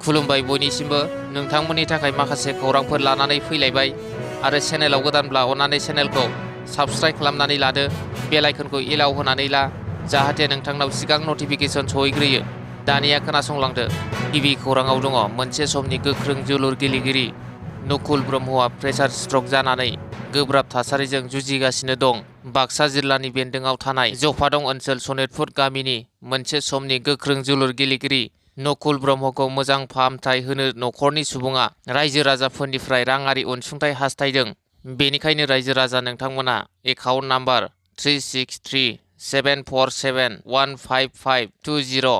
खुलुमबाय बयनिसिमबो नोंथांमोननि थाखाय माखासे खौरांफोर लानानै फैलायबाय आरो चेनेलाव गोदानब्ला अन्नानै चेनेलखौ साबस्क्राइब खालामनानै लादो बेल आइकनखौ एलाव होनानै ला जाहाथे नोंथांनाव सिगां नटिफिकेसन सहैग्रोयो। दानिया खोनासंलांदो। गिबि खौराङाव दङ मोनसे समनि गोख्रों जोलुर गेलेगिरि नकुल ब्रह्मआ प्रेसार स्ट्रक जानानै गोब्राब थासारिजों जुजिगासिनो दं। बाक्सा जिल्लानि बेन्दोंआव थानाय जफादं ओनसोल सनितपुर गामिनि मोनसे समनि गोख्रों जोलुर गेलेगिरि नकुल ब्रह्मखौ मोजां फाहामथाय होनो नखरनि सुबुङा रायजो राजाफोरनिफ्राय राङारि अनसुंथाइ हास्थायदों। बेनिखायनो रायजो राजा नोंथांमोना account number 3637715520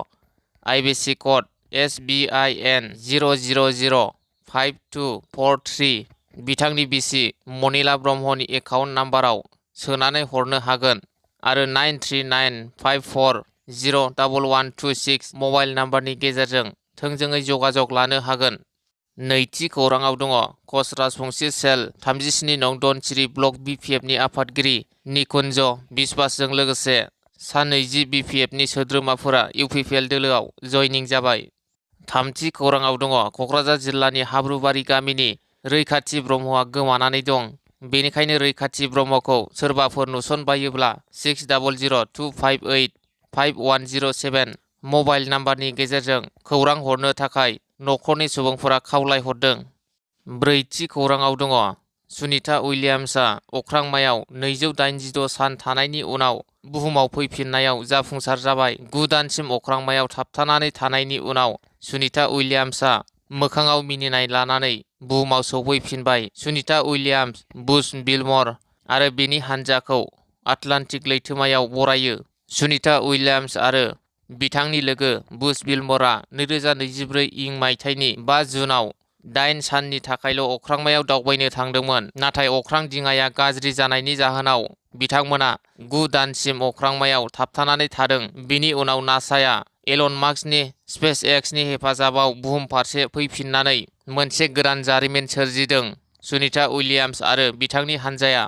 IBC code SBIN 0005243 बिथांनि बिसि मनिला ब्रह्मनि एकाउन्ट नाम्बाराव सोनानै हरनो हागोन आरो 9395401126 मबाइल नाम्बारनि गेजेरजों थोंजोङै जगाजग लानो हागोन। नैथि खौराङाव दङ कच राजबंशी सेल 37 नं धनसिरि ब्लक BPFनि आफादगिरि निकुन्ज बिश्वासजों लोगोसे सा 20 BPFनि सोद्रोमाफोरा UPPL दोलोआव जयनिं जाबाय। थामथि खौराङाव दङ क'क्राझार जिल्लानि हाब्रुबारि गामिनि रैखाथि ब्रह्मआ गोमानानै दं। बेनिखायनो रैखाथि ब्रह्मखौ सोरबाफोर नुसनबायोब्ला 6002585107 मबाइल नाम्बारनि गेजेरजों खौरां हरनो थाखाय नखरनि सुबुंफोरा खावलायहरदों। ब्रैथि खौराङाव दङ सुनिता उइलियाम्सआ अख्रांमायाव 286 सान थानायनि उनाव बुहुमाव फैफिननायाव जाफुंसार जाबाय। 9 दानसिम अख्रांमायाव थाबथानानै थानायनि उनाव सुनिता उइलियाम्सआ मोखाङाव मिनिनाय लानानै बुहुमाव सौफैफिनबाय। सुनिता उइलियाम्स बुश बिलमर आरो बिनि हानजाखौ आटलान्टिक लैथोमायाव बरायो। सुनिता उइलियाम्स आरो बिथांनि लोगो बुश बिलमरआ 2024 मायथाइनि 5 जुनआव 8 साननि थाखायल' अख्रांमायाव दावबायनो थांदोंमोन। नाथाय अख्रां दिङाया गाज्रि जानायनि जाहोनाव बिथांमोना 9 दानसिम अख्रांमायाव थाबथानानै थादों। बिनि उनाव नासाया एलन मास्कनि स्पेसएक्सनि हेफाजाबाव बुहुम फारसे फैफिननानै मोनसे गोदान जारिमिन सोरजिदों। सुनिता उइलियाम्स आरो बिथांनि हानजाया।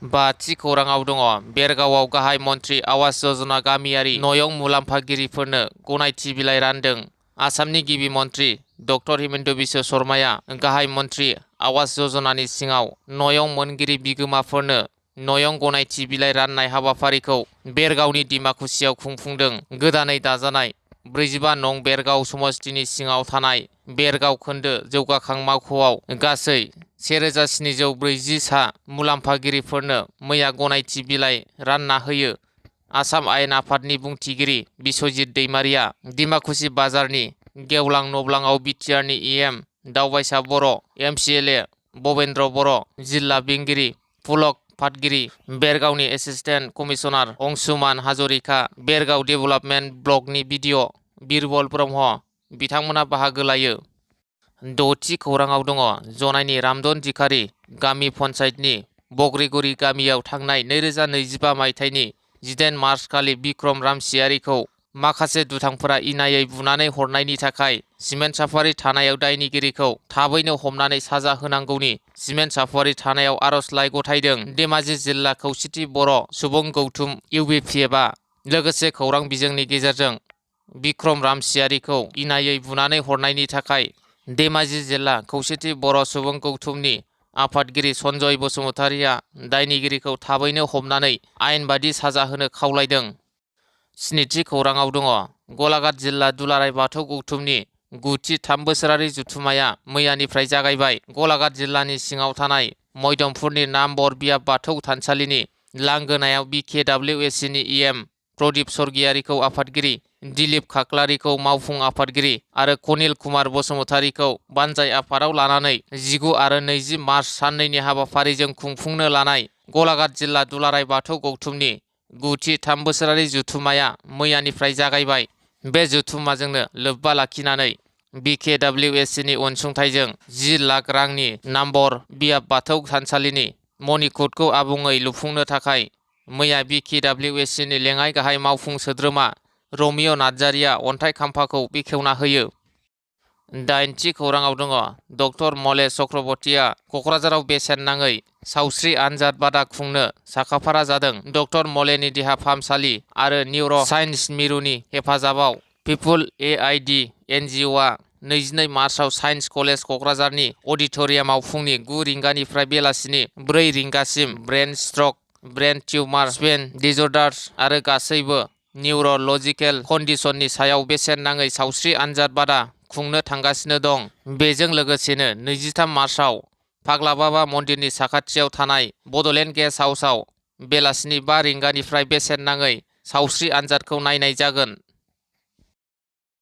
बाथि खौराङाव दङ बेरगावआव गाहाय मन्थ्रि आवास यजना गामियारि नयं मुलाम्फागिरिफोरनो गनायथि बिलाइ रानदों। आसामनि गिबि मन्थ्रि डक्टर हिमन्त बिश्व शर्माया गाहाय मन्थ्रि आवास यजनानि सिङाव नयं मोनगिरि बिगोमाफोरनो नयं गनायथि बिलाइ राननाय हाबाफारिखौ बेरगावनि डिमाकुसियाव खुंफुंदों। गोदानै दाजानाय 45 नं बेरगाव समस्तिनि सिङाव थानाय बेरगाव खोन्दो जौगाखां मावख'आव गासै 1740 सा मुलाम्फागिरिफोरनो मैया गनायथि बिलाइ रानना होयो। आसाम आयेन आफादनि बुंथिगिरि बिश्वजित दैमारिया डिमाकुसि बाजारनि गेवलां नब्लाङाव बिटिआरनि EM दावबायसा बर' MCLA भबेन्द्र बर', जिल्ला बेंगिरि पुलक फातगिरि, बेरगावनि assistant commissioner Anshuman Hazarika, Bergaon development ब्लकनि BDO बिरबल ब्रह्म बिथांमोना बाहागो लायो। द'थि खौराङाव दङ जनाइनि रामदन दिखारि गामि पन्चायतनि बग्रिगुरि गामियाव थांनाय 2025 मायथाइनि 18 मार्च खालि बिक्रम रामसियारिखौ माखासे दुथांफोरा इनायै बुनानै हरनायनि थाखाय सिमेन्ट साफारि थानायाव दायनिगिरिखौ थाबैनो हमनानै साजा होनांगौनि सिमेन्ट साफारि थानायाव आर'जलाइ गथायदों। धेमाजि जिल्ला खौसेथि बर' सुबुं गौथुम UBPFआ लोगोसे खौरां बिजोंनि गेजेरजों बिक्रम रामसियारिखौ इनायै बुनानै हरनायनि थाखाय धेमाजि जिल्ला खौसेथि बर' सुबुं गौथुमनि आफादगिरि सन्जय बसुमतारिया दायनिगिरिखौ थाबैनो हमनानै आयेनबादि साजा होनो खावलायदों। स्निथि खौराङाव दङ गलाघाट जिल्ला दुलाराय बाथौ गौथुमनि 9थि 3 बोसोरारि जथुम्माया मैयानिफ्राय जागायबाय। गलाघाट जिल्लानि सिङाव थानाय मयदमपुरनि नामबर बियाब बाथौ थानसालिनि लांगोनायाव BKWSCनि EM प्रदीप सरगियारिखौ आफादगिरि, दिलीप खाख्लारिखौ मावफुं आफादगिरि आरो कनिल कुमार बसुमतारिखौ बानजाय आफादाव लानानै 19 आरो 20 मार्च साननैनि हाबाफारिजों खुंफुंनो लानाय गलाघाट जिल्ला दुलाराय बाथौ गौथुमनि 9थि 3 बोसोरारि जथुम्माया मैयानिफ्राय जागायबाय। बे जथुम्माजोंनो लोब्बा लाखिनानै BKWSCनि अनसुंथाइजों 10 लाख रांनि नामबर बियाब बाथौ थानसालिनि मणिकूटखौ आबुङै लुफुंनो थाखाय मैया BKWSCनि लेङाइ गाहाय मावफुं सोद्रोमा रमिय' नार्जारिया अन्थाइ खाम्फाखौ बेखेवना होयो। 8थि खौराङाव दङ डक्टर मले चक्रवर्तीया क'क्राझाराव बेसेन नाङै सावस्रि आनजाद बादा खुंनो साखाफारा जादों। डक्टर मलेनि देहा फाहामसालि आरो निउर' साइन्स मिरुनि हेफाजाबाव पिपुल AID NGOआ 22 मार्चआव साइन्स कलेज क'क्राझारनि अडिट'रियामाव फुंनि 9 रिंगानिफ्राय बेलासिनि 4 रिंगासिम brain stroke, brain tumour, spine disorders आरो गासैबो निउर'लजिकेल कन्डिशननि सायाव बेसेन नाङै सावस्रि आनजाद बादा खुंनो थांगासिनो दं। बेजों लोगोसेनो 23 मार्चआव फाग्लाबाबा मन्दिरनि साखाथियाव थानाय बड'लेण्ड गेस्ट हाउसआव बेलासिनि 5 रिंगानिफ्राय बेसेन नाङै सावस्रि आनजादखौ नायनाय जागोन।